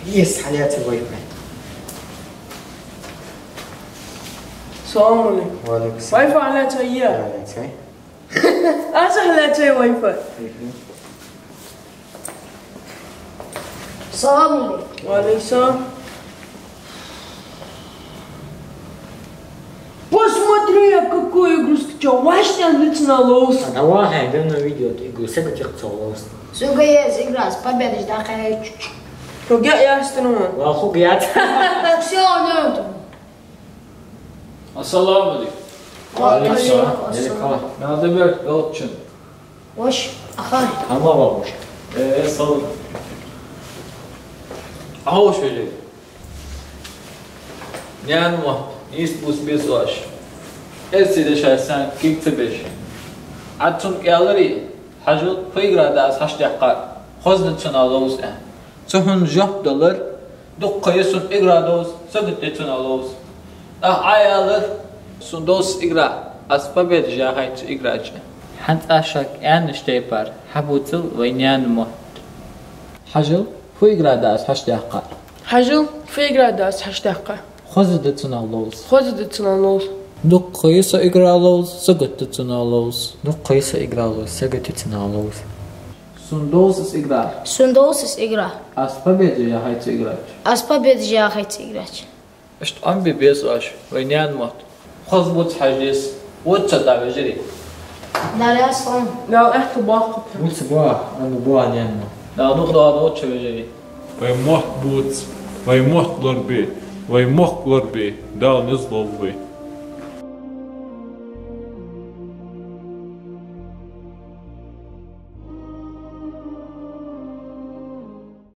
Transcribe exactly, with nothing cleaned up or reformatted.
Yes, хьалаьцай Wi-Fi. Салам алейкум. Ва алейкум салам. Wi-Fi хьалаьцай е? Хьалаьцай. Аз хьалаьцай Wi-Fi. Мгм. Салам алейкум. Ва алейкум салам. Посмотри, я какую игру скачал. Ваш там национал лоус. А давай, хай, дай на видео, ты игру, сага тех цо лоус. Суга есть игра с победой, да, хай. Хуг я ястана. Ва хуг я. Всё, ну, там. Ассаламу алейкум. Ва алейкум ассалам. Надо бер, Галчин. Вош, ахар. Хьама вагуш. Э, э, сал. Ахуш вели. Нян мо, нийса бус бес ваш. Эрсий дешаш сан кик ца беш. Ӏа цунга аьлар: хьажал, фу игра да аз хьачудаккхар. Хоза да цунах ловза. Цо хьона жоп далар: дукха я сона игра довза, сагота я цунах ловза. ТӀаккха Ӏа аьлар: сона довза игра, аз победа яхай цу игра чу. ХӀанз аз шуга аьннача тайпара хьабувцал вай наьна мотт. Хьажал, фу игра да аз хьачудаккхар. Хьажал, фу игра да аз хьачудаккхар. Хоза да цунах ловза. Хоза да цунах ловза. Дукха я со игра ловза, сагота да цунах ловза. Дукха я со игра ловза, сагота я цунах ловза. Сона довза из игра. Сона довза из игра. Аз победа яхай цу игра чу. Аз победа яхай цу игра чу. Иштта Ӏомабе беза оаш вай наьна мотт. Хоза бувца хьажа деза. Вувца дӀа, вежарий. Дала салам. Дала аьттув боаккхалба. Вувца боагӀа, Ӏомабе боагӀа наьна мотт. Дала дукха доагӀа, вувца, вежарий. Вай мотт бувца, вай мотт лорабе, вай мохк лорабе, Дала низ лулба вай.